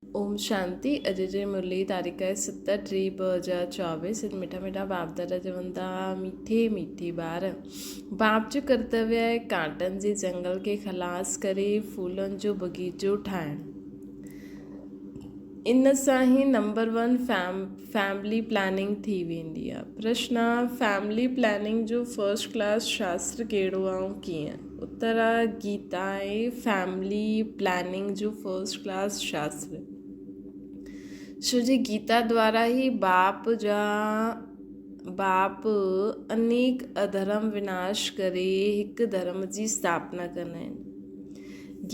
اوم شانتي اڄ جي مرلي تاريخ آهي 7 ٽي 2024 اڄ مٺا مٺا باپ دادا چون ٿا مٺي مٺي ٻار باپ جو ڪرتويه آهي ڪانٽن جي جنگل کي خلاص ڪري ڦولن جو باغيچو ٺاهڻ ان سان ئي نمبر ون فيملي پلاننگ ٿي ويندي آهي پرشن آهي فيملي پلاننگ جو فرسٽ ڪلاس شاستر ڪهڙو آهي ۽ ڪيئن اتر گيتا آهي فيملي پلاننگ جو فرسٽ ڪلاس شاستر. ڇو جي گيتا دوارا ئي باپ جا باپ انيڪ اڌرم وناش ڪري هڪ ڌرم جي اسٿاپنا ڪندا آهن.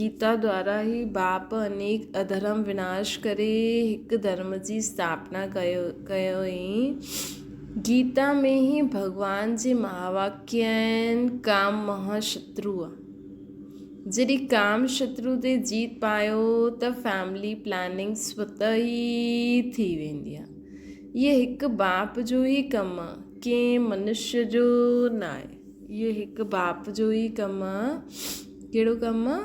گيتا دوارا ئي باپ انيڪ اڌرم وناش ڪري هڪ ڌرم جي اسٿاپنا ڪيو ڪيائين. گيتا ۾ ئي ڀڳوان جي مهاواڪيه آهن ڪام مها شترو آ. جڏهن ڪام شترو تي جيت پايو ته فيملي پلاننگ سوته ئي ٿي ويندي آ. اهي هڪ باپ جو ئي ڪم آ، ڪنهن منشيه جو ناهي. اهي هڪ باپ جو ئي ڪم آ. ڪهڙو ڪم آ؟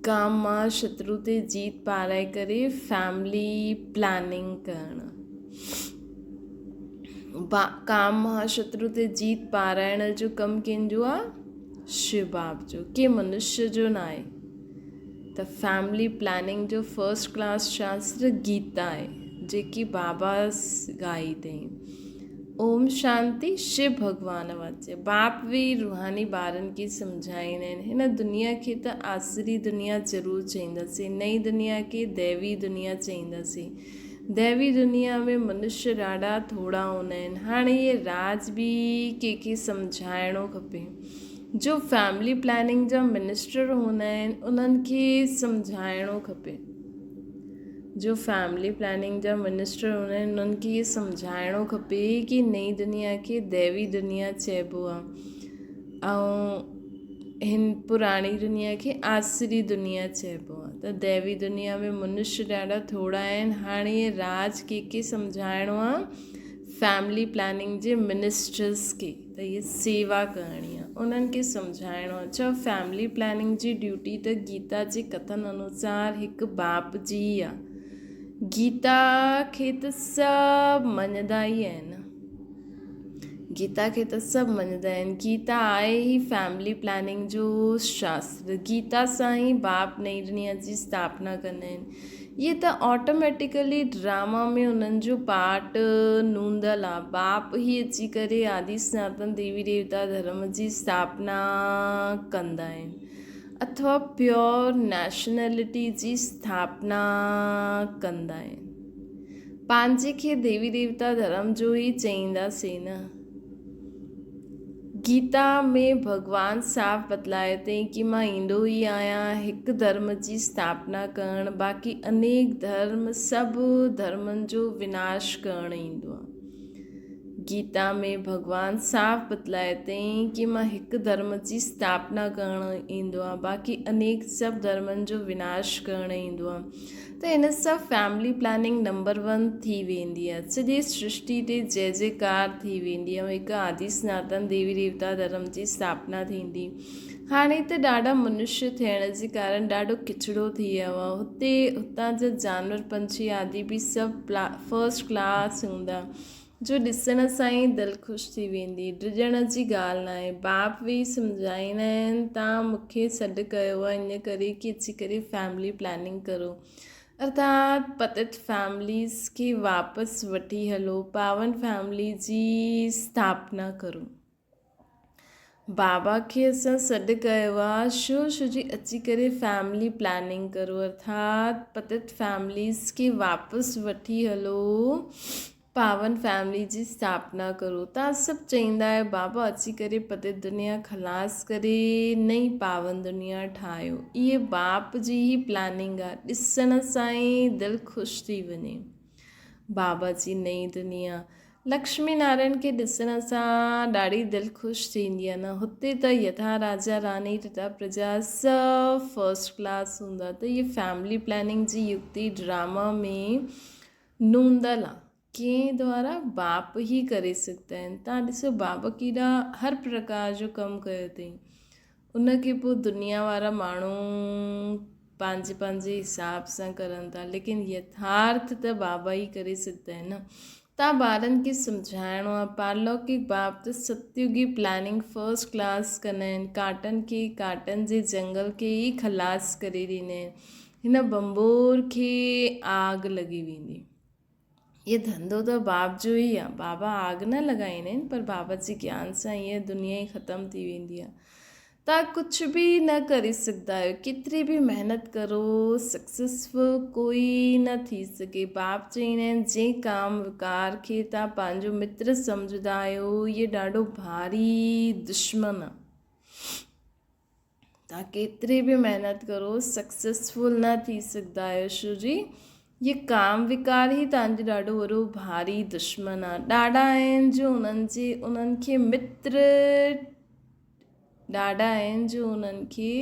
ڪام مان شترو تي جيت پارائي ڪري فيملي پلاننگ ڪرڻ. ڪام مان شترو تي جيت پارائڻ جو ڪم ڪنهن جو آ؟ شو باپ جو، ڪنهن منشيه جو ناهي. ته فيملي پلاننگ جو فرسٽ ڪلاس شاستر گيتا آهي جيڪي بابا ڳائي اٿئي. اوم شانتي شو ڀڳوان واچي. باپ به روحاني ٻارن کي سمجهائيندا آهن. هن دنيا کي ته آسري دنيا ضرور چئينداسين. نئين دنيا کي ديوي دنيا چئينداسين. ديوي دنيا ۾ منشيه ڏاڍا ٿورا هوندا آهن. هاڻي اهي راز به ڪنهن کي سمجهائڻو کپي. جو فيملي پلاننگ جا منسٽر هوندا آهن انهن کي سمجهائڻو کپي. جو فيملي پلاننگ جا منسٽر هوندا آهن انهن کي اهو سمجهائڻو کپي ڪي نئين دنيا کي ديوي دنيا چئبو آهي ۽ هن پراڻي دنيا کي آسري دنيا چئبو آهي ته ديوي دنيا ۾ منشيه ڏاڍا ٿورا آهن هاڻي اهي راز ڪنهن کي سمجهائڻو آهي فيملي پلاننگ جي منسٽرس کي. ته هيء سيوا ڪرڻي آ، انهن کي سمجهائڻو آ. چئو فيملي پلاننگ جي ڊيوٽي ته گيتا جي ڪٿن انوسار هڪ باپ جي ئي آ. گيتا کي ته سڀ مڃندا ئي آهن. گيتا کي ته سڀ مڃندا آهن. گيتا آهي ئي فيملي پلاننگ جو شاستر. گيتا سان ئي باپ نئين دنيا جي اسٿاپنا ڪندا آهن. اهي ته آٽوميٽيڪلي ڊراما ۾ انهن جو پارٽ نوندل آ. باپ ئي اچي ڪري آدي سناتن ديوي ديوتا ڌرم جي اسٿاپنا ڪندا آهن اٿوا پيور نيشنلٽي جي اسٿاپنا ڪندا آهن. پنهنجي کي ديوي ديوتا ڌرم جو ئي چئينداسين نه. گيتا ۾ ڀڳوان صاف بتلايو اٿئي ڪي مان ايندو ئي آهيان هڪ ڌرم جي اسٿاپنا ڪرڻ باقي انيڪ ڌرم سڀ ڌرمن جو وناش ڪرڻ ايندو آهي. گيتا ۾ ڀڳوان صاف بتلايو اٿئي ڪي مان هڪ ڌرم جي اسٿاپنا ڪرڻ ايندو آهيان باقي انيڪ سڀ ڌرمن جو وناش ڪرڻ ايندو آهيان. ته ان سان فيملي پلاننگ نمبر ون ٿي ويندي آهي. سڄي سرشٽي تي جئه جئڪار ٿي ويندي ۽ هڪ آدي سناتن ديوي ديوتا ڌرم جي اسٿاپنا ٿيندي. هاڻي ته ڏاڍا منشيه ٿيڻ جي ڪارڻ ڏاڍو ڪچڙو ٿي ويو آهي. هتي هتان جا جانور پنڇي آدي به سڀ فرسٽ ڪلاس هوندا. جو ڏسڻ سان ئي دل خوش ٿي ويندي. ڊڄڻ جي ڳالهه ناهي. باپ ويهي سمجهائيندا آهن، توهان مون کي سڏ ڪيو آهي ان ڪري ڪي اچي ڪري فيملي پلاننگ ڪرو. ارٿات پتت فيمليز کي واپس وٺي هلو، پاون فيملي جي اسٿاپنا ڪرو. بابا کي اسان سڏ ڪيو آ شو شو جي اچي ڪري فيملي پلاننگ ڪرو ارٿات پتت فيمليز کي واپس وٺي هلو پاون فيملي جي اسٿاپنا ڪرو تان سڀ چئيندا آهيو بابا اچي ڪري پتت دنيا خلاص ڪري نئين پاون دنيا ٺاهيو اهي باپ جي ئي پلاننگ آ ڏسڻ سان ئي دل خوش ٿي وڃي بابا جي نئين دنيا لڪشمي نارائڻ کي ڏسڻ سان ڏاڍي دل خوش ٿيندي آهي نه هتي ته يٿا راجا راني تٿا پرجا سڀ فرسٽ ڪلاس هوندا ته هي فيملي پلاننگ جي يڪتي ڊراما ۾ نوندل آ ڪنهن دوارا باپ ئي ڪري سگهندا آهن تان ڏسو بابا ڪيڏا هر پرڪار جو ڪم ڪيو اٿئي ان کي پوء دنيا وارا ماڻهو پنهنجي پنهنجي حساب سان ڪرن ٿا ليڪن يٿارٿ ته بابا ئي ڪري سگهندا آهن نه. تان ٻارن کي سمجهائڻو آهي پارلوڪڪ باپ ته ستيوگي پلاننگ فرسٽ ڪلاس ڪندا آهن ڪانٽن کي ڪانٽن جي جنگل کي ئي خلاص ڪري ڏيندا آهن هن ڀنڀور کي آگ لڳي ويندي. هيء ڌنڌو ته باپ جو ئي آ. بابا آگ نه لڳائيندا آهن پر بابا جي گيان سان هيء دنيا ئي ختم ٿي ويندي آ. توهان ڪجهه به نه ڪري سگهندا آهيو. ڪيتري به محنت ڪرو سڪسيسفل ڪوئي نه ٿي سگهي. باپ چئيندا آهن جنهن ڪام وڪار کي توهان پنهنجو متر سمجهندا آهيو هيء ڏاڍو ڀاري دشمن آ. توهان ڪيتري به محنت ڪرو سڪسيسفل نه ٿي سگهندا آهيو شو جي هي ڪام وڪار ئي توهان جو ڏاڍو وڏو ڀاري دشمن آهي ڏاڍا آهن جو انهن جي انهن کي متر ڏاڍا آهن جو انهن کي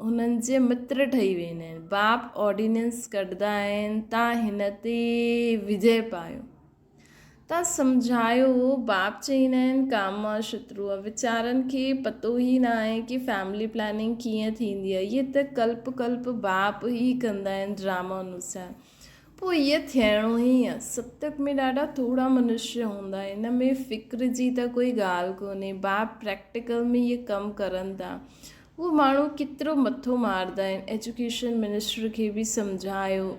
انهن جي متر ٺهي ويندا آهن باپ آرڊيننس ڪڍندا آهن تان هن تي وجي پايو تان سمجهايو، باپ چئيندا آهن ڪام مان شترو آ. ويچارن کي پتو ئي نه آهي ڪي فيملي پلاننگ ڪيئن ٿيندي آهي. اهي ته ڪلپ ڪلپ باپ ئي ڪندا آهن ڊراما انوسار. پوء اهي ٿيڻو ئي آ. ستيوگ ۾ ڏاڍا ٿورا منشيه هوندا. ان ۾ فڪر جي ته ڪوئي ڳالهه ڪونهي. باپ پريڪٽيڪل ۾ اهي ڪم ڪرن ٿا. اهو ماڻهو ڪيترو مٿو ماردا آهن. ايجوڪيشن منسٽر کي به سمجهايو.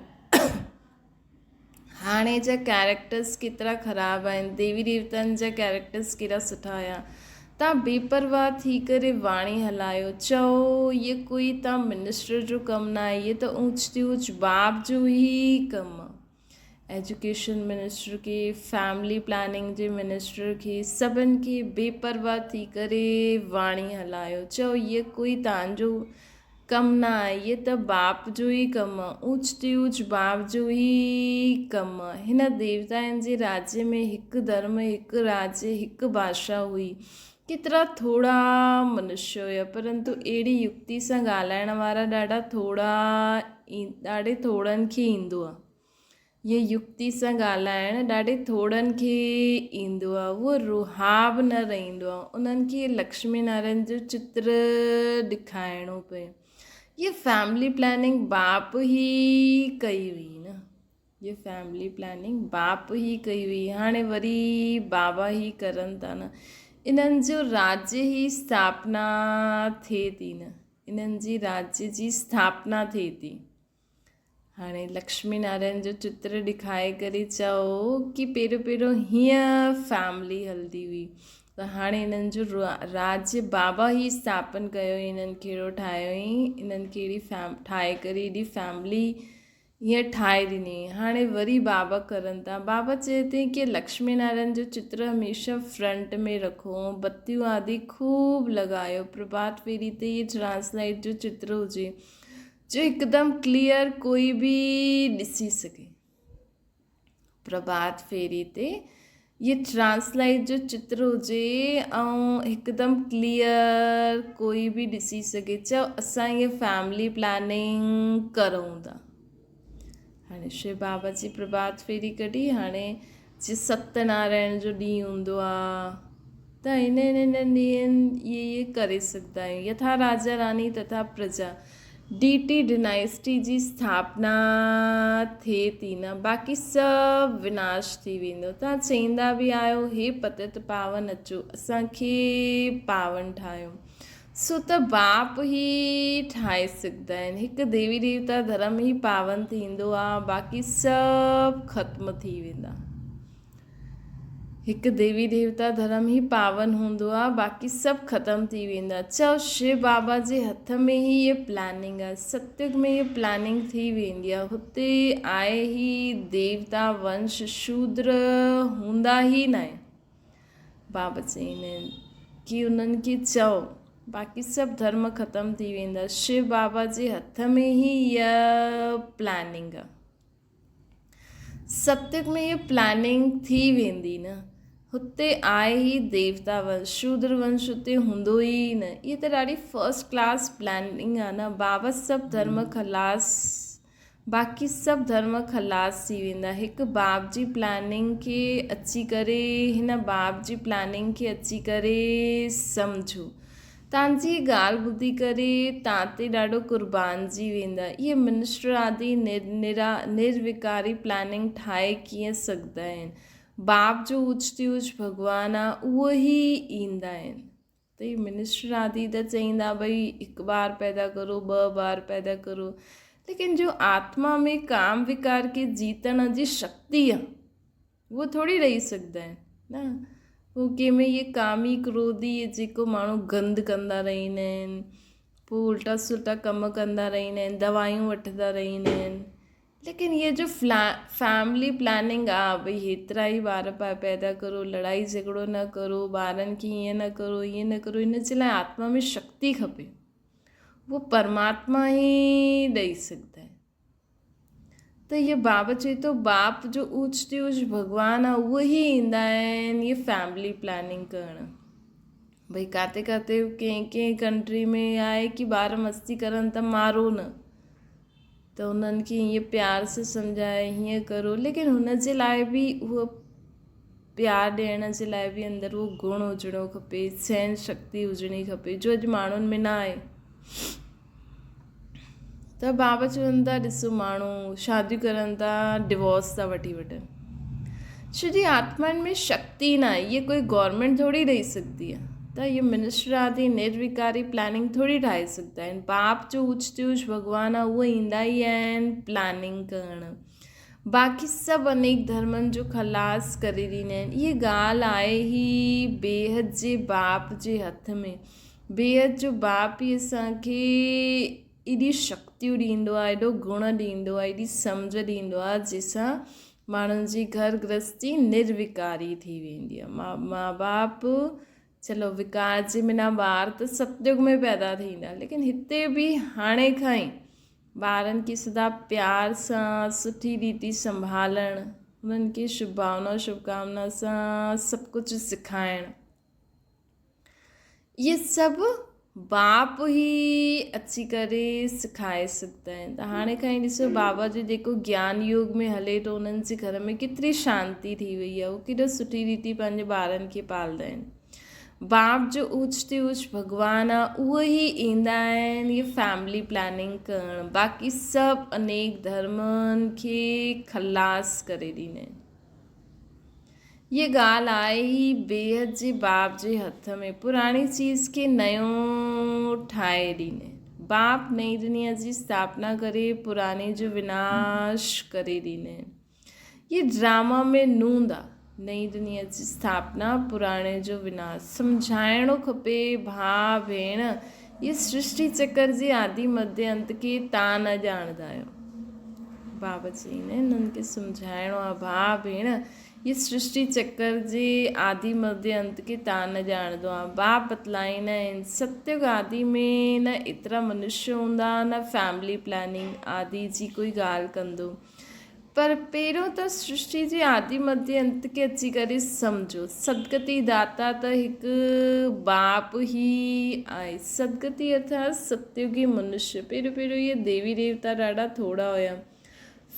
هاڻي جا ڪيريڪٽرس ڪيترا خراب آهن ديوي ديوتائن جا ڪيريڪٽرس ڪيڏا سٺا هيا تان بي پرواهه ٿي ڪري واڻي هلايو چئو هي ڪوئي تان منسٽر جو ڪم نه آهي هي ته اونچ تي اونچ باپ جو ئي ڪم آ ايجوڪيشن منسٽر کي فيملي پلاننگ جي منسٽر کي سڀن کي بي پرواهه ٿي ڪري واڻي هلايو چئو هي ڪوئي تان جو ڪم نه آهي، هيء ته باپ جو ئي ڪم آ، اوچ تي اوچ باپ جو ئي ڪم آ. هن ديوتائن جي راڄ ۾ هڪ ڌرم، هڪ راڄ، هڪ ڀاشا هئي. ڪيترا ٿورا منشيه هيا، پرنتو اهڙي يڪتي سان ڳالهائڻ وارا ڏاڍا ٿورا ڏاڍي ٿورن کي ايندو آ. هيء يڪتي سان ڳالهائڻ ڏاڍي ٿورن کي ايندو آهي. اهو رهاب نه رهندو آهي. انهن کي لڪشمي نارائڻ جو چتر ڏيکارڻو پيو. هيء فيملي پلاننگ باپ ئي ڪئي هئي نه. هيء فيملي پلاننگ باپ ئي ڪئي هئي. هاڻي وري بابا ئي ڪرن ٿا نه. انهن جو راجيه ئي اسٿاپنا ٿئي ٿي نه. انهن جي راجيه جي اسٿاپنا ٿئي ٿي. هاڻي لڪشمي نارائڻ جو چتر ڏيکاري ڪري چئو ڪي پهريون پهريون هيئن فيملي هلندي هئي ته هاڻي انهن جو راج بابا ئي اسٿاپن ڪيو انهن کي اهڙو ٺاهيو هئي انهن کي اهڙي فيم ٺاهي ڪري ايڏي فيملي هيئن ٺاهي ڏني هاڻي وري بابا ڪرن ٿا بابا چئي ٿي ڪي لڪشمي نارائڻ جو چتر هميشه فرنٽ ۾ رکو بتيون آدي خوب لڳايو پرڀات ڦيري تي هي ٽرانسلائيٽ جو چتر هجي جو هڪدم ڪليئر ڪوئي به ڏسي سگهي. پرڀات ڦيري تي هيء ٽرانسلائيٽ جو چتر هجي ۽ هڪدم ڪليئر ڪوئي به ڏسي سگهي. چئو اسان هيء فيملي پلاننگ ڪرون ٿا. هاڻي شو بابا جي پرڀات ڦيري ڪڍي هاڻي جي ست نارائڻ جو ڏينهن هوندو آ ته هن هن هن ڏينهن اهي اهي ڪري سگهندا آهيون يٿا راجا راني تٿا پرجا ڊي ٽي ڊنائسٽي جي اسٿاپنا ٿئي ٿي نه باقي سڀ وناش ٿي ويندو تان چئيندا به آهيو هي پتت پاون اچو اسان کي پاون ٺاهيو سو ته باپ ئي ٺاهي سگهندا آهن. هڪ ديوي ديوتا ڌرم ئي پاون ٿيندو آ باقي سڀ ختم ٿي ويندا. هڪ ديوي ديوتا ڌرم ئي پاون هوندو آ باقي سڀ ختم ٿي ويندا. چئو شو بابا جي هٿ ۾ ئي هيء پلاننگ آ. ستيگ ۾ هيء پلاننگ ٿي ويندي آ. هتي آهي ئي ديوتا ونش شودر هوندا ئي ناهن. بابا چئيندا آهن ڪي انهن کي چئو باقي سڀ ڌرم ختم ٿي ويندا شو بابا جي هٿ ۾ ئي اها پلاننگ آهي ستيگ ۾ اها پلاننگ ٿي ويندي نه هتي آهي ئي ديوتا ونش شودر ونش هتي هوندو ئي نه اها ته ڏاڍي فرسٽ ڪلاس پلاننگ آهي نه بابا سڀ ڌرم خلاص باقي سڀ ڌرم خلاص ٿي ويندا. هڪ باب جي پلاننگ کي اچي ڪري هن باب جي پلاننگ کي اچي ڪري سمجهو. تان جي ڳالهه ٻڌي ڪري تان تي ڏاڍو قربانجي ويندا. اهي منسٽر آدي نرا نروڪاري پلاننگ ٺاهي ڪيئن سگهندا آهن. باپ جو اوچ تي اوچ ڀڳوان آ اهو ئي ايندا آهن. ته هي منسٽر آدي ته چئيندا ڀئي هڪ ٻار پيدا ڪرو ٻه ٻار پيدا ڪرو ليڪن جو آتما ۾ ڪام وڪار کي جيتڻ جي شڪتي آ اهو ٿوري رهي سگهندا آهن نه پوء ڪنهن ۾ اهي ڪامي ڪروڌي جيڪو ماڻهو گند ڪندا رهندا آهن پوء الٽا سلٽا ڪم ڪندا رهندا آهن دوايون وٺندا رهندا آهن ليڪن هيء جو فيملي پلاننگ آ ڀئي هيترا ئي ٻار پيدا ڪرو لڙائي جهڳڙو نه ڪرو ٻارن کي ائين نه ڪرو ائين نه ڪرو ان جي لاء آتما ۾ شڪتي کپي اهو پرماتما ئي ڏئي سگهندا آهن ته هيء بابا چئي ٿو باپ جو اوچ تي اوچ ڀڳوان آ اهو ئي ايندا آهن هيء فيملي پلاننگ ڪرڻ ڀئي ڪاٿي ڪاٿي ڪنهن ڪنهن ڪنٽري ۾ آهي ڪي ٻار مستي ڪرن ته مارو نه ته انهن کي هيئن پيار سان سمجهائي هيئن ڪرو ليڪن هن جي لاء به اهو پيار ڏيڻ جي لاء به اندر اهو گڻ هجڻو کپي سهن شڪتي هجڻي کپي جو اڄ ماڻهن ۾ نه آهي ته بابا چون ٿا ڏسو ماڻهو شاديون ڪرن ٿا ڊوورس ٿا وٺي وٺن ڇو جي آتمائن ۾ شڪتي نه آهي اهي ڪوئي گورنمينٽ ٿوري ڏئي سگهندي آهي ته اهي منسٽر آدي نروڪاري پلاننگ ٿوري ٺاهي سگهندا آهن باپ جو اوچ تي اوچ ڀڳوان آهي اهي ايندا ئي آهن پلاننگ ڪرڻ باقي سڀ انيڪ ڌرمن جو خلاص ڪري ڏيندا آهن اهي ڳالهه آهي هي بيحد جي باپ جي هٿ ۾ بيحد جو باپ ئي اسان کي ايڏي شڪتيون ڏيندو آهي ايڏو گڻ ڏيندو آهي ايڏي سمجهه ڏيندو آهي جنهن سان ماڻهن جي گهر گرهستي نروڪاري ٿي ويندي آهي ماء باپ چلو وڪار جي بنا ٻار ته ستيگ ۾ پيدا ٿيندا ليڪن هتي به هاڻي کان ئي ٻارن کي سدا پيار سان سٺي ريتي سنڀالڻ انهن کي شڀ ڀاونا شڀ ڪامنا سان سڀ ڪجهه سکائڻ اهي سڀ باپ ئي اچي ڪري سکائي سگهندا آهن ته هاڻي کان ئي ڏسو بابا جو جيڪو گيان يوگ ۾ هلي ٿو انهن جي گهر ۾ ڪيتري شانتي ٿي وئي آهي هو ڪيڏو سٺي ريتي پنهنجي ٻارن کي پالدا آهن باپ جو اوچ تي اوچ ڀڳوان آهي اهو ئي ايندا آهن اهي فيملي پلاننگ ڪرڻ باقي سڀ انيڪ ڌرمن کي خلاص ڪري ڏيندا آهن هيء ڳالهه آهي ئي بيحد جي باپ جي هٿ ۾ پراڻي چيز کي نيو ٺاهي ڏيندي. باپ نئين دنيا جي اسٿاپنا ڪري پراڻي جو وناش ڪري ڏيندي. هيء ڊراما ۾ نوند آ. نئين دنيا جي اسٿاپنا پراڻي جو وناش. سمجهائڻو کپي ڀاء ڀيڻ هيء سرشٽي چڪر جي آدي مڌي انت کي تان نه ڄاڻندا آهيو. بابا چئين هنن کي سمجهائڻو آ ڀاء ڀيڻ هي سرشٽي چڪر جي آدي مڌي انت کي تان نه ڄاڻندو آ باپ بتلائيندا آهن ستيگ آدي ۾ نه ايترا منشي هوندا نه فيملي پلاننگ آدي جي ڪوئي ڳالهه ڪندو پر پهريون ته سرشٽي جي آدي مڌي انت کي اچي ڪري سمجهو. سدگتي داتا ته هڪ باپ ئي آهي. سدگتي ارٿات ستيوگي منشي. پهريون پهريون اهي ديوي ديوتا ڏاڍا ٿورا هيا.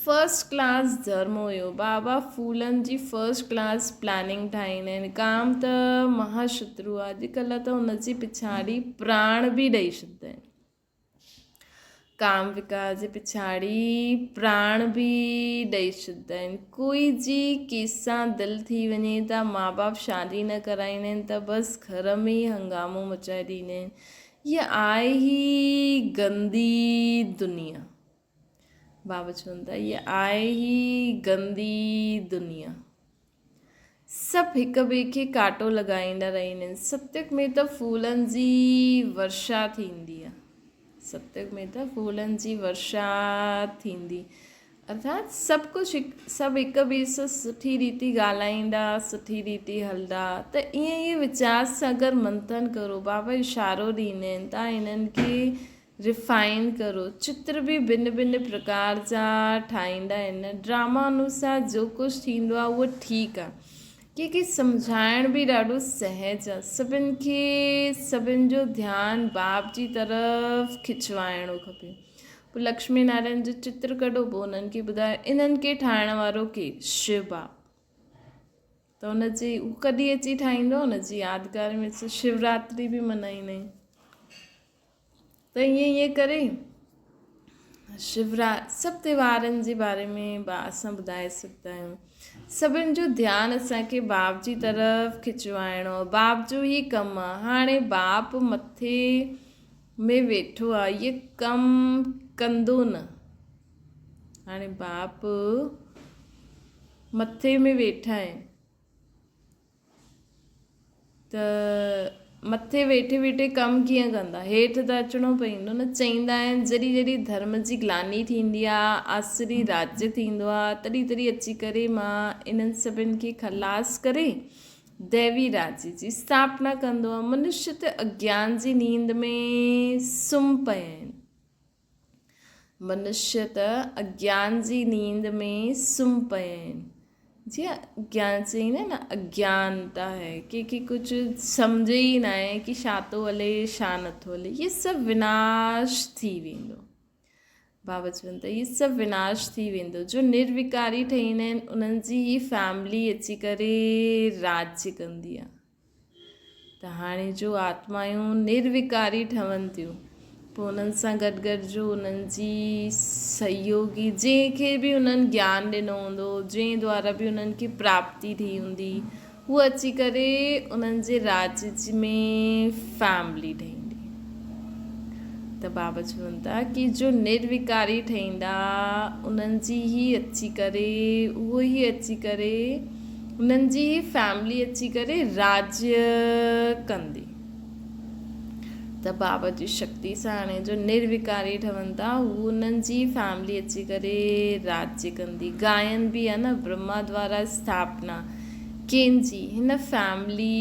فرسٽ ڪلاس ڌرم هيو. بابا ڦولن جي فرسٽ ڪلاس پلاننگ ٺاهيندا آهن. ڪام ته مها شترو آهي. اڄڪلهه ته ان جي پڇاڙي پراڻ به ڏئي ڇڏيندا آهن. ڪام وڪار جي پڇاڙي پراڻ به ڏئي ڇڏيندا آهن. ڪوئي جي ڪنهن سان دل ٿي وڃي ته ماء باپ شادي نه ڪرائيندا آهن ته بس گهر ۾ ئي هنگامو مچائي ڏيندا آهن. هيء آهي ئي گندي دنيا. بابا چون ٿا هيء آهي ئي گندي دنيا. سڀ هڪ ٻئي کي ڪاٽو لڳائيندا رهندا آهن. ستيگ ۾ ته ڦولن جي ورشا ٿيندي آهي. ستيگ ۾ ته ڦولن جي ورشا ٿيندي ارٿات سڀ ڪجهه سڀ هڪ ٻئي سان سٺي ريتي ڳالهائيندا سٺي ريتي هلندا ته ائين ئي ويچار سان اگر منٿن ڪرو بابا اشارو ڏيندا آهن ته هنن کي ريفائن ڪرو. چتر به ڀن ڀن پرڪار جا ٺاهيندا آهن. ڊراما انوسار جو ڪجهه ٿيندو آهي اهو ٺيڪ آهي. ڪنهن کي سمجهائڻ به ڏاڍو سهج آهي. سڀن کي سڀن جو ڌيان باپ جي طرف کچوائڻو کپي. پوء لڪشمي نارائڻ جو چتر ڪڍو پوء انهن کي ٻڌايو انهن کي ٺاهڻ وارو ڪير؟ شو باپ. ته ان جي هو ڪڏهن اچي ٺاهيندو ان جي يادگار ۾ شوراتري به ملهائيندا آهن. ته ائين ائين ڪري شورا سڀ تيوهارن جي باري ۾ به اسان ٻڌائي سگهندا آهيون. سڀن جو ڌيان اسان کي باپ جي طرف کچوائڻو آهي. باپ جو ئي ڪم آهي. هاڻي باپ مٿي ۾ ويٺو آهي، هي ڪم ڪندو نه. هاڻي باپ مٿي ۾ ويٺا آهن. ته مٿي ويٺي ويٺي ڪم ڪيئن ڪندا؟ هيٺ ته اچڻو پوندو نه. چئيندا آهن جڏهن جڏهن ڌرم جي گلاني ٿيندي آ، آسري راڄ ٿيندو آ، تڏهن تڏهن اچي ڪري مان انهن سڀن کي خلاص ڪري ديوي راڄ جي اسٿاپنا ڪندو آ. منشي ته اگيان جي نيند ۾ سمهه پيا آهن. منشي ته اگيان جي نيند ۾ سمهه پيا آهن. جيئن اگيان چئيندا آهن نه اگيانتا آهي ڪنهن کي ڪجهه سمجهه ئي نه آهي ڪي ڇا ٿو هلي ڇا نٿو هلي هي سڀ وناش ٿي ويندو. بابا چون ٿا هي سڀ وناش ٿي ويندو. جو نروڪاري ٺهيندا آهن انهن جي هي فيملي اچي ڪري راڄ ڪندي آهي. ته هاڻي جو آتمائون نروڪاري ٺهن ٿيون، پوء انهن سان گڏ گڏ جو انهن جي سهيوگي جنهن کي به انهن گيان ڏنو هوندو، جنهن دوارا به انهن کي پراپتي ٿي هوندي، هو اچي ڪري انهن جي راڄ ۾ فيملي ٺهيندي. ته بابا چون ٿا ڪي جو نروڪاري ٺهيندا انهن جي هي اچي ڪري اهو ئي اچي ڪري انهن جي هي فيملي اچي ڪري راڄ ڪندي ته بابا جي شڪتي سان هاڻي جو نروڪاري ٺهن ٿا هو انهن جي فيملي اچي ڪري راڄ ڪندي. گائن به آهي نه برهما دوارا اسٿاپنا ڪنهن جي هن فيملي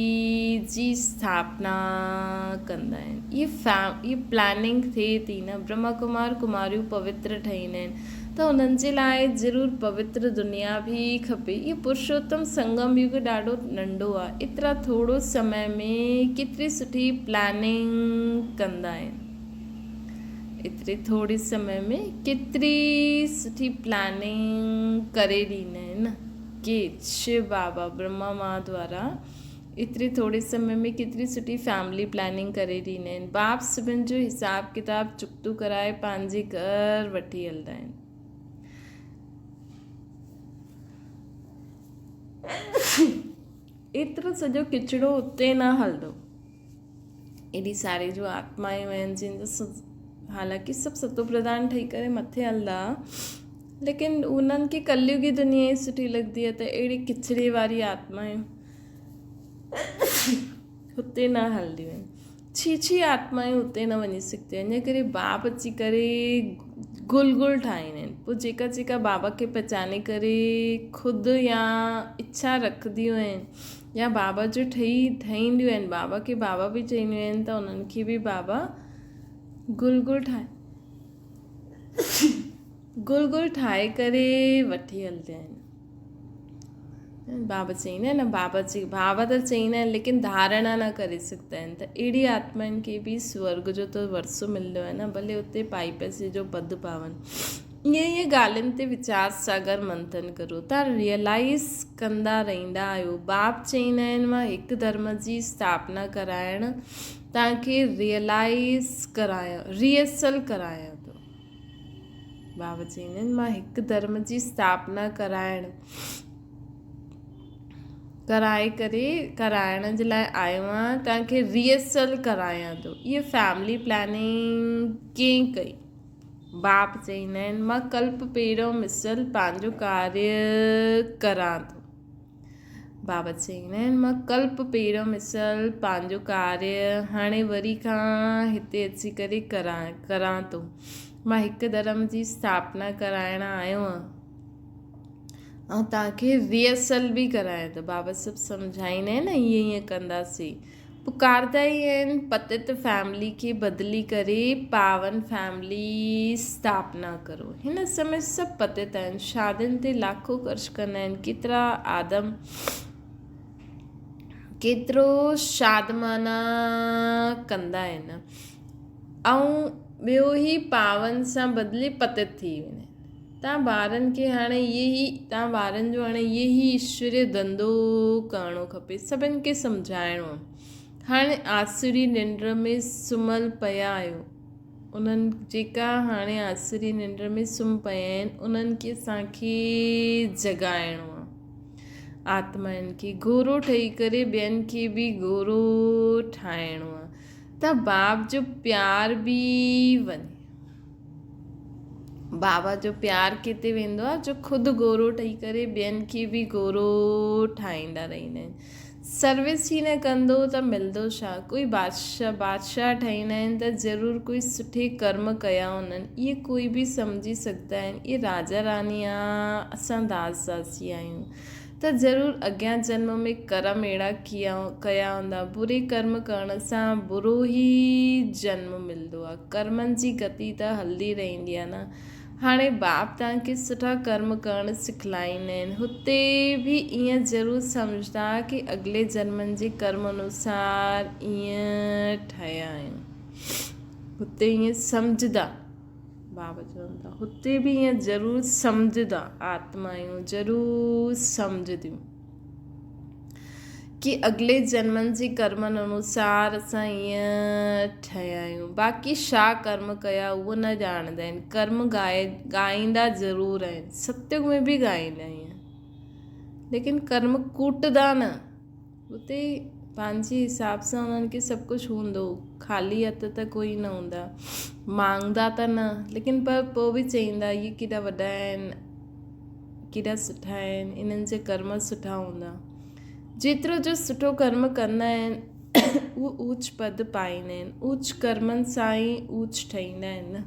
جي اسٿاپنا ڪندا آهن. اهي اهي پلاننگ ٿئي ٿي نه برهما ڪمار ڪماريون پوتر ٺهيندا آهن. ته انهن جي لاء ضرور پوتر دنيا به کپي. اهو پرشوتم سنگم يگ ڏاڍو ننڍو آهي. ايترا ٿورو سمي ۾ ڪيتري سٺي پلاننگ ڪندا آهن. ايتري ٿوري سمي ۾ ڪيتري سٺي پلاننگ ڪري ڏيندا آهن. ڪي شو بابا برهما مان دوارا ايتري ٿوري سمي ۾ ڪيتري سٺي فيملي پلاننگ ڪري ڏيندا آهن. باپ سڀن جو حساب ڪتاب چڪتو ڪرائي پنهنجي گهر وٺي هلندا آهن. ايترو سڄو ڪچڙو اتي نه هلندو. ايڏي ساري جون آتمائون آهن جن جو حالانڪه سڀ ستو پرڌان ٺهي ڪري مٿي هلندا ليڪن انهن کي ڪليگي دنيا ئي سٺي لڳندي آهي ته اهڙي ڪچڙي واري آتمائون هتي نه هلنديون آهن. ڇي ڇي آتمائون هتي نه وڃي سگهنديون آهن. ان ڪري باپ اچي ڪري گل گل ٺاهيندا آهن. پوء جيڪا جيڪا بابا کي پهچاني ڪري خود يا اڇا رکنديون آهن يا بابا جو ٺهي ٺهينديون آهن بابا کي بابا به چئينديون آهن ته انهن کي به بابا گل گل ٺاهي گل گل ٺاهي ڪري وٺي هلندا آهن. بابا چئيندا آهن نه بابا جي بابا ته چئيندا آهن ليڪن ڌارڻا نه ڪري سگهندا آهن ته اهڙي آتمائن کي به سورگ جو ته ورثو ملندو آهي نه ڀلي اتي پائي پئسي جو پد پاون. ائين ائين ڳالهين تي ويچار ساگر منٿن ڪرو تان ريئلائيز ڪندا رهندا آهيو. باپ چئيندا آهن مان هڪ ڌرم جي اسٿاپنا ڪرائڻ توهان کي ريئلائيز ڪرايان ريهرسل ڪرايان ٿو. بابا چئيندا آهن مان هڪ ڌرم جي اسٿاپنا ڪرائڻ ڪرائي ڪري ڪرائڻ جي لاء آيو آهيان توهان کي ريهرسل ڪرايان ٿو اها فيملي پلاننگ ڪنهن ڪئي باپ چئيندا آهن مان ڪلپ پهريون مثل پنهنجو ڪاريه ڪران ٿو بابا چئيندا آهن، مان ڪلپ پهريون مثل پنهنجو ڪاريه هاڻي وري کان هتي اچي ڪري ڪران ڪران ٿو. مان هڪ ڌرم جي اسٿاپنا ڪرائڻ آيو آهيان ۽ توهان کي ريهرسل به ڪرايان ٿو. بابا سڀ سمجهائيندا آهن نه ائين ائين ڪنداسين. پڪاردا ئي آهن پتت فيملي کي بدلي ڪري پاون فيملي اسٿاپنا ڪرو. هن سمي سڀ پتت آهن. شادين تي لاکو خرچ ڪندا آهن. ڪيترا آدم ڪيترو شادمانا ڪندا آهن ۽ ٻيو هي پاون سان بدلي پتت ٿي ويندا آهن. تان ٻارن کي هاڻي اهي ئي تان ٻارن جو هاڻي اهي ئي ايشوري ڌنڌو ڪرڻو کپي سڀن کي سمجهائڻو هاڻي آسري ننڊ ۾ سمهيل پيا آهيو. انهن جيڪا هاڻي آسري ننڊ ۾ سمهي پيا آهن، انهن کي اسان کي جڳائڻو آهي. آتمائن کي گورو ٺهي ڪري ٻين کي به گورو ٺاهڻو آهي ته باپ جو پيار به وڃي. بابا جو پيار ڪٿي ويندو آهي جو خود گورو ٺهي ڪري ٻين کي به گورو ٺاهيندا رهندا آهن. سروس ئي نه ڪندو ته ملندو ڇا؟ ڪوئي بادشاهه بادشاهه ٺهيندا آهن ته ضرور ڪوئي سٺي ڪرم ڪيا هوندن. اهي ڪوئي به سمجهي سگهندا آهن اهي راجا راڻي آ اسان داس داسي آهيون ته ضرور اڳيان جنم ۾ ڪرم اهڙا ڪيا ڪيا هوندا. بري ڪرم ڪرڻ سان برو ئي جنم ملندو آ. ڪرمن جي گتي ته هلندي رهندي آ نه. هاڻي باپ توهان کي سٺا ڪرم ڪرڻ سکلائيندا آهن. هتي به ائين ضرور سمجهندا ڪي اڳلي جنمن جي ڪرم انوسار ائين ٺهيا آهيون. هتي ائين سمجهندا، باب چون ٿا، هتي به ائين ضرور سمجهندا، آتمائون ضرور سمجهنديون. ڪي اڳلي جنمن جي ڪرمن انوسار اسان ائين ٺهيا آهيون. باقي ڇا ڪرم ڪيا اهو نه ڄاڻندا آهن. ڪرم ڳائي ڳائيندا ضرور آهن. ستيگ ۾ به ڳائيندا آهن. ليڪن ڪرم ڪوٽدا نه. اتي پنهنجي حساب سان انهن کي سڀ ڪجهه هوندو. خالي هٿ ته ڪوئي نه هوندا. مانگدا ته نه ليڪن پر پوء به چئيندا اهي ڪيڏا وڏا آهن. ڪيڏا سٺا آهن، انهن جا ڪرم سٺا هوندا. جيترو جو سٺو ڪرم ڪندا آهن، اهو اوچ پد پائيندا آهن. اوچ ڪرمن سان ئي اوچ ٺهيندا آهن نه.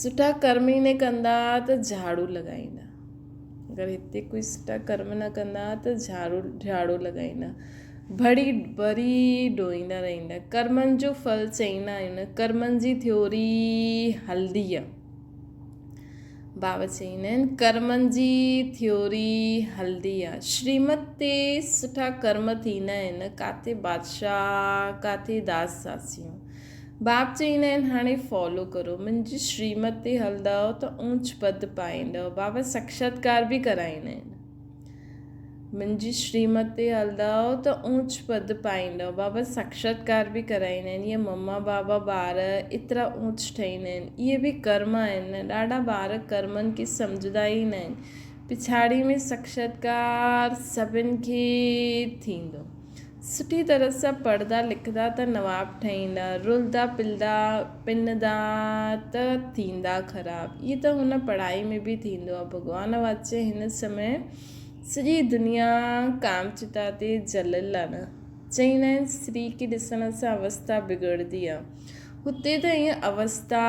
سٺا ڪرم ئي نه ڪندا ته جهاڙو لڳائيندا. اگر هتي ڪوئي سٺا ڪرم نه ڪندا ته جهاڙو جهاڙو لڳائيندا. ڀڙي ڀري ڍوئيندا رهندا. ڪرمن جو ڦل چئيندا آهيون نه، ڪرمن جي ٿيوري هلندي آهي. بابا چئيندا آهن ڪرمن جي ٿيوري هلندي آ. شريمت تي سٺا ڪرم ٿيندا آهن ڪاٿي بادشاهه ڪاٿي داس داسيون. باب چئيندا آهن هاڻي فالو ڪرو منهنجي شريمت تي هلندؤ ته اونچ پد پائيندؤ. بابا ساکشاتڪار به ڪرائيندا آهن. منهنجي شريمت تي هلندؤ ته اونچ پد پائيندؤ. بابا ساکشاتڪار به ڪرائيندا آهن. اهي مما بابا ٻار ايترا اونچ ٺهيندا آهن. اهي به ڪرم آهن نه. ڏاڍا ٻار ڪرمن کي سمجهندا ئي نه آهن. پڇاڙي ۾ ساکشاتڪار سڀن کي ٿيندو. سٺي طرح سان پڙهندا لکندا ته نواب ٺهيندا. رلندا پلندا پنندا ته ٿيندا خراب. اهي ته هن پڙهائي ۾ به ٿيندو آهي. ڀڳوان واچي هن سمي سڄي دنيا ڪام چتا تي جلل آ نه. چئيندا آهن استري کي ڏسڻ سان اوستا بگڙدي آ. هتي ته ائين اوستا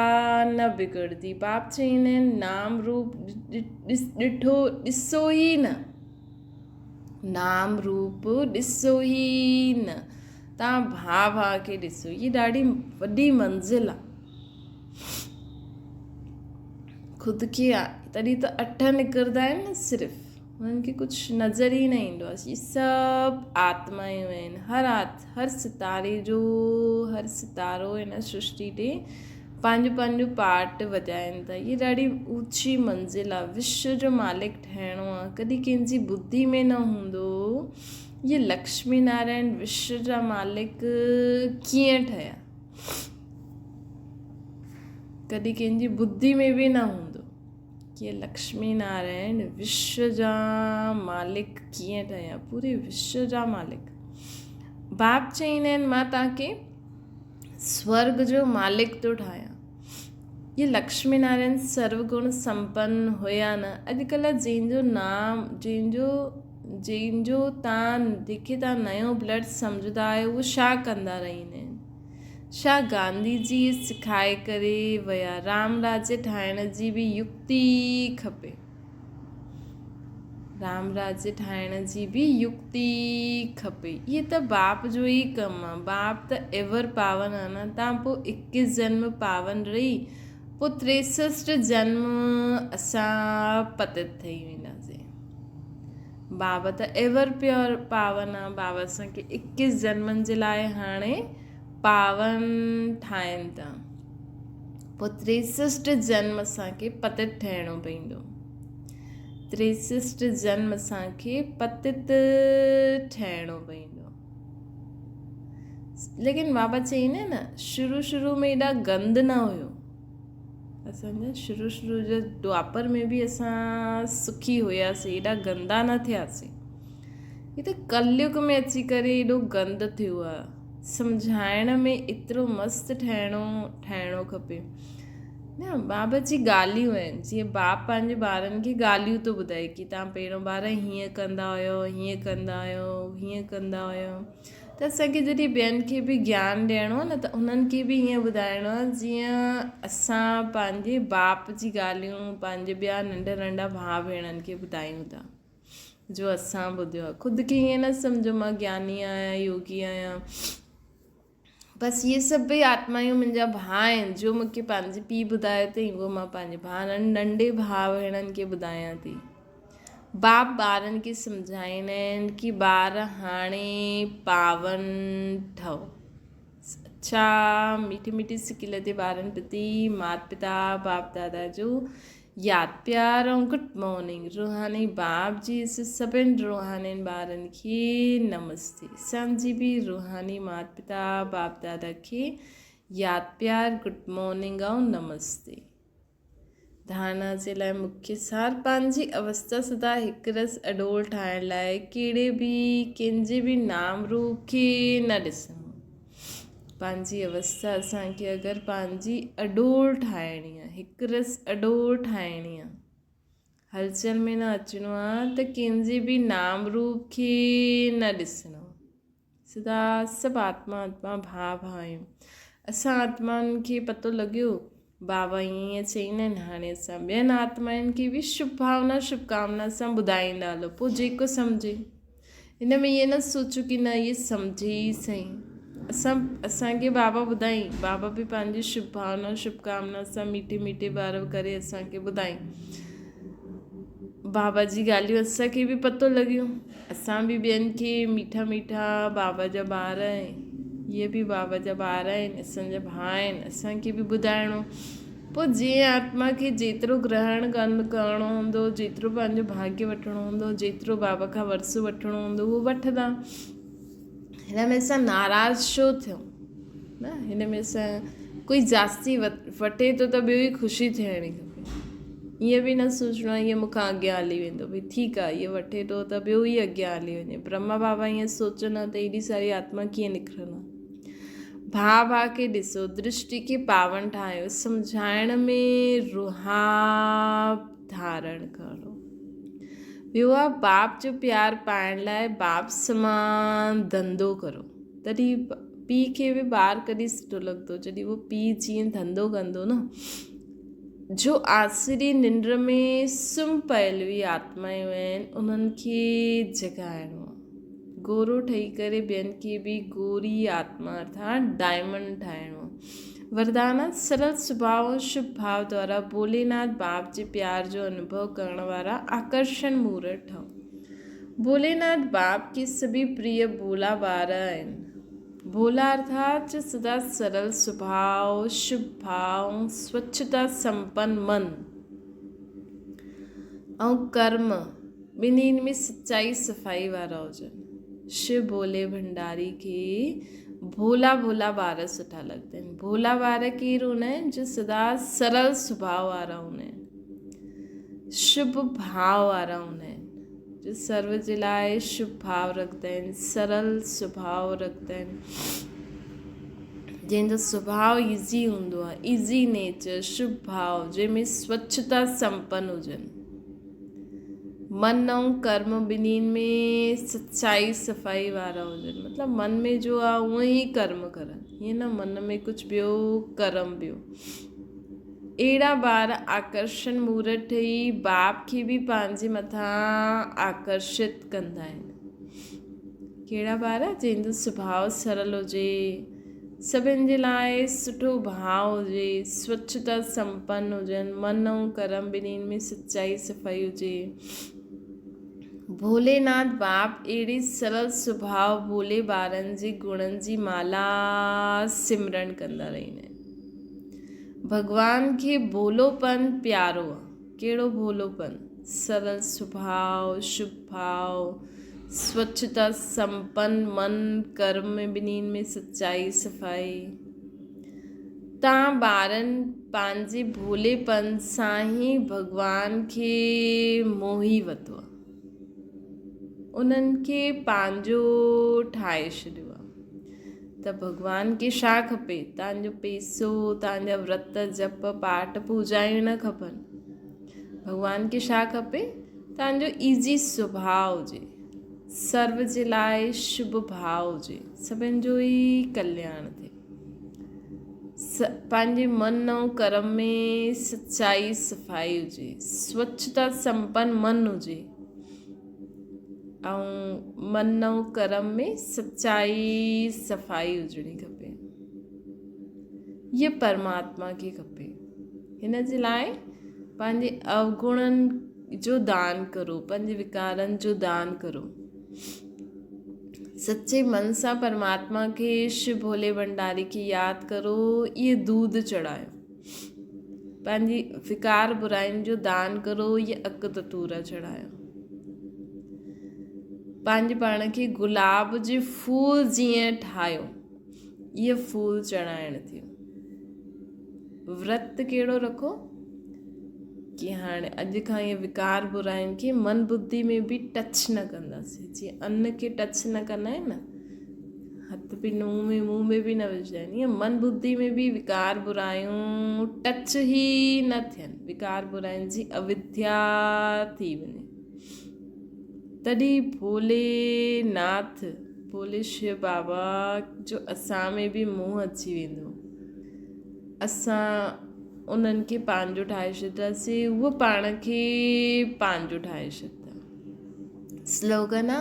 نه بگڙدي. باپ چئيندا آهن نام روپ ڏٺو ڏسو ئي نه. نام روپ ڏسو ئي نه. تان ڀاء ڀاء کي ڏسو. هي ڏاڍي وڏي منزل آ. خود کي تڏهن ته اٺ نڪرندا آهن نه صرف انهن کي ڪجهه نظر ئي نه ايندو آهي هي سڀ آتمائون آهن هر آت هر ستاري جو هر ستارو هن سرشٽي تي پنهنجو پنهنجو پارٽ وڄائن ٿا هي ڏاڍي اوچي منزل آهي وشو جو مالڪ ٺهڻو آهي ڪڏهن ڪنهن جي ٻڌي ۾ نه هوندو هي لڪشمي نارائڻ وشو جا مالڪ ڪيئن ٺهيا ڪڏهن ڪنهن جي ٻڌي ۾ به نه هوندو ڪي لڪشمي نارائڻ وشو جا مالڪ ڪيئن ٺهيا پوري وشو جا مالڪ باپ چئيندا آهن مان توهان کي سورگ جو مالڪ ٿو ٺاهيان اهي لڪشمي نارائڻ سرو گڻ سمپن هيا نه اڄڪلهه جنهن جو نام جنهن جو جنهن جو تان جنهن کي تان نيو بلڊ سمجهندا آهيو اهو ڇا ڪندا رهندا آهن ڇا گانڌي جي سکائي ڪري ويا رام راجيه ٺاهڻ جي به يڪتي کپي. رام راجيه ٺاهڻ جي به يڪتي کپي. اهي ته باپ جو ئي ڪم آ. باپ ته ايور پاون آ نه. تان پوء اڪيس جنم پاون رهي پوء تريسسٽ جنم اسان پتت ٿئي وينداسين. بابا ته ايور پيور پاون آ. بابا اسان کي اڪيس جنمن جي لاء هاڻي پاون ٺاهين ٿا. پوء تريسسٽ جنم اسان کي پتت ٺهڻو پوندو. تريسسٽ جنم اسان کي پتت ٺهڻو پوندو. ليڪن بابا چئين نه شروع شروع ۾ ايڏا گند نه هيو اسان جا شروع شروع جو دوآپر ۾ به اسان سکي هياسي ايڏا گندا نه ٿياسي هي ته ڪليگ ۾ اچي ڪري ايڏو گند ٿيو آ سمجهائڻ ۾ ايترو مست ٺهڻو ٺاهڻو کپي نه بابا جي ڳالهيون آهن جيئن باپ پنهنجي ٻارن کي ڳالهيون ٿو ٻڌائي ڪي توهان پهريون ٻار هيئن ڪندا هيو هيئن ڪندا هيو هيئن ڪندا هيو ته اسانکي جڏهن ٻين کي به گيان ڏيڻو آهي نه ته انهن کي به هيئن ٻڌائڻو آهي جيئن اسان پنهنجي باپ جي ڳالهيون پنهنجي ٻيا ننڍا ننڍا ڀاء ڀيڻن کي ٻڌايون ٿا جو اسان ٻڌيو آهي خود کي هيئن نه سمجهو مان گياني آهيان يوگي آهيان بس اهي سڀئي آتمايون منهنجا ڀاء آهن جو مون کي پنهنجي پيء ٻڌايو اٿئي اهو مان پنهنجي ڀاء ننڍي ڀاء ڀيڻن کي ٻڌايان ٿي. باپ ٻارن کي سمجهائيندا آهن ڪي ٻار هاڻي پاون ٺهو. اڇا ميٺي ميٺي سڪيل تي ٻارن پرتي مات پتا باپ دادا جو ياد پيار ۽ گڊ مارننگ روحاني باپ جي سڀن روحانين ٻارن کي نمستي اسان جي به روحاني مات پتا باپ دادا کي ياد پيار گڊ مارننگ ۽ نمستي ڌارڻا جي لاء مکيه سار پنهنجي اوستا سدا هڪ رس اڏول ٺاهڻ لاء ڪهڙي به ڪنهن جي به نام روپ کي نه ڏسڻو پنهنجي اوسٿا اسان کي اگر پنهنجي اڏول ٺاهڻي آهي هڪ رس اڏول ٺاهڻي آهي هلچل ۾ نه اچڻو آهي ته ڪنهن جي به نام روپ کي نه ڏسڻو سدا سڀ آتما آتما ڀاء ڀاء آهيون اسان آتمائن کي پتو لڳيو بابا ائين ائين چئيندا آهن هاڻي اسان ٻين آتمائن کي به شڀ ڀاونا شڀ ڪامنا سان ٻڌائيندا هلو پوء جيڪو سمجهي هن ۾ ائين نه سوچو ڪي نه اهي سمجهي ئي سهي اسان اسان کي بابا ٻڌائين بابا به پنهنجي شڀ ڀاونا شڀ ڪامنا سان ميٺي ميٺي بار ڪري اسان کي ٻڌائين بابا جي ڳالهيون اسان کي به پتو لڳيون اسان به ٻين کي ميٺا ميٺا بابا جا ٻار اهي به بابا جا ٻار آهن اسان جا ڀاء آهن اسان کي به ٻڌائڻو پوء جيئن آتما کي جيترو گرهڻ ڪرڻو هوندو جيترو پنهنجو ڀاڳيه وٺڻو هوندو جيترو بابا کان ورثو وٺڻو هوندو اهو وٺندا هن ۾ اسان ناراض ڇو ٿيون نه هن ۾ اسان ڪوئي جاستي وٺي ٿو ته ٻيو ئي خوشي ٿيڻي کپي ائين به نه سوچڻو آهي اهو مون کان اڳيان هلي ويندو ڀئي ٺيڪ آهي اهو وٺي ٿو ته ٻيو ئي اڳيان هلي وڃي برهما بابا ائين سوچن ها ته ايڏي ساري آتما ڪيئن نڪرن ها ڀاء ڀاء کي ڏسو درشٽي کي پاون ٺاهيو سمجهائڻ ۾ روحاب ڌارڻ ڪرو ٻيو آ باپ جو پيار پائڻ لاء باپ سمان ڌنڌو ڪرو تڏهن پيء کي به ٻار ڪڏهن سٺو لڳندو جڏهن اهو پيء جيئن ڌنڌو ڪندو نه جو آسري ننڊ ۾ سم پيل هئي آتمائون آهن انهن کي جڳائڻو آ گورو ٺهي ڪري ٻين کي به گوري آتما ارٿات ڊائمنڊ ٺاهڻو وردان سرل سڀاء ۽ شڀ ڀاء دوارا ڀوليناٿ باپ جي پيار جو انوڀو ڪرڻ وارا آڪرشڻ مورت ٺهو. ڀوليناٿ باپ کي سڀئي پريه ڀولا ٻار آهن. ڀولا ارٿات سدا سرل سڀاء، شڀ ڀاء ۽ سوڇتا سمپن من ۽ ڪرم ٻنهين ۾ سچائي صفائي وارا هجن. شو ڀولي ڀنڊاري کي ڀولا ڀولا ٻار سٺا لڳندا آهن. ڀولا ٻار ڪير هوندا آهن جو سدا سرل سڀاء وارا هوندا آهن. شڀ ڀاء وارا هوندا آهن. جو سرو جي لاء شڀ ڀاء رکندا آهن، سرل سڀاء رکندا آهن. جنهن جو سڀاء ايزي هوندو آهي، ايزي نيچر، شڀ ڀاء جنهن ۾ سوڇتا سمپن هجن. من ۽ ڪرم ٻنهين ۾ سچائي صفائي وارا هجن مطلب من ۾ جو آ اونئن ئي ڪرم ڪرن ائين نه من ۾ ڪجهه ٻيو ڪرم ٻيو اهڙا ٻار آڪرشڻ مورت ٺهي باپ کي به پنهنجي مٿان آڪرشت ڪندا آهن ڪهڙا ٻار جنهن جو سڀاء سرل هجي سڀن جي لاء سٺو ڀاء هجي، سوڇتا سمپن هجن، من ۽ ڪرم ٻنهين ۾ سچائي صفائي هجي. ڀوليناٿ باپ اهڙي سرل سڀاء ڀولي ٻارن جي گڻن جي مالا سمرڻ ڪندا رهندا آهن. ڀڳوان کي ڀولوپن پيارو آ. ڪهڙو ڀولوپن؟ سرل سڀاء، شڀ ڀاء، سوڇتا سمپن من ڪرم ۾ ٻنهين ۾ سچائي صفائي. تان ٻارن پنهنجي ڀولي پن سان ئي ڀڳوان کي موهي وتو آ. انهن کي پنهنجو ٺاهي ڇڏيو آ. ته ڀڳوان کي ڇا کپي؟ تان جو پيسو، تان جا ورت، جپ، پاٺ، پوڄايون نه کپن. ڀڳوان کي ڇا کپي؟ تان جو ايزي سڀاء هجي، سرو جي لاء شڀ ڀاء هجي، سڀن جو ئي ڪلياڻ ٿئي. پنهنجي من ۽ ڪرم ۾ سچائي صفائي هجي، سوڇتا سمپن من هجي ۽ من ۽ ڪرم ۾ سچائي صفائي هجڻي کپي. هيء پرماتما کي کپي. هن جي لاء پنهنجي اوگڻن جو دان ڪرو، پنهنجي وڪارن جو دان ڪرو. سچي من سان پرماتما کي، شو ڀولي ڀنڊاري کي ياد ڪرو، اهي دودھ چڙهايو. پنهنجي وڪار براين جو دان ڪرو، اهي اڪ دتورا چڙهايو. پنهنجي پاڻ کي گلاب جي ڦول جيئن ٺاهيو. اهي ڦول چڙهائڻ ٿيو. ورت ڪهڙو رکو ڪي هاڻي اڄ کان اهي وڪار براين کي من ٻڌي ۾ به ٽچ نه ڪنداسين. جيئن ان کي ٽچ نه ڪندا آهن نه، هٿ به منهن ۾ منهن ۾ به نه وجهندا آهن، ائين من ٻڌي ۾ به وڪار برايون ٽچ ئي نه ٿين، وڪار براين جي اوڌيا ٿي وڃي. تڏهن ڀولي ناٿ، ڀولي شو بابا جو اسان ۾ به موهه اچي ويندو. اسان انهن کي پنهنجو ٺاهي ڇڏينداسين، هو پاڻ کي پنهنجو ٺاهي ڇڏيندا. سلوگن آ،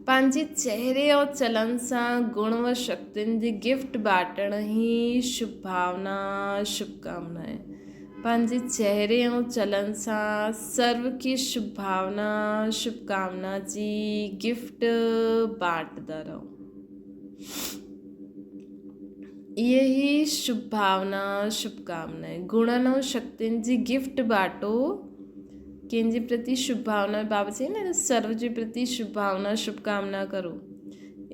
پنهنجي چهري ۽ چلن سان گڻ و شڪتين جي گفٽ بانٽڻ ئي شڀ ڀاونا، شڀ ڪامنا آهي. پنهنجي چهري ۽ چلن سان سرو کي شڀ ڀاونا، شڀ ڪامنا جي گفٽ بانٽدا رهو. اهي ئي شڀ ڀاونا، شڀ ڪامنا آهي. گڻن ۽ شڪتين جي گفٽ بانٽو. ڪنهن جي پرتي شڀ ڀاونا، بابا چئي نه سرو جي پرتي شڀ ڀاونا، شڀ ڪامنا ڪرو.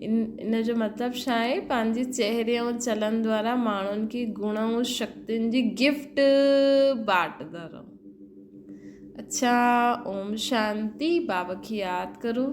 ان جو مطلب ڇا آهي؟ پنهنجي چهري ۽ چلن دوارا ماڻهن کي گڻ ۽ شڪتين جي گفٽ بانٽدا رهو. اڇا اوم شانتي. بابا کي ياد ڪرو.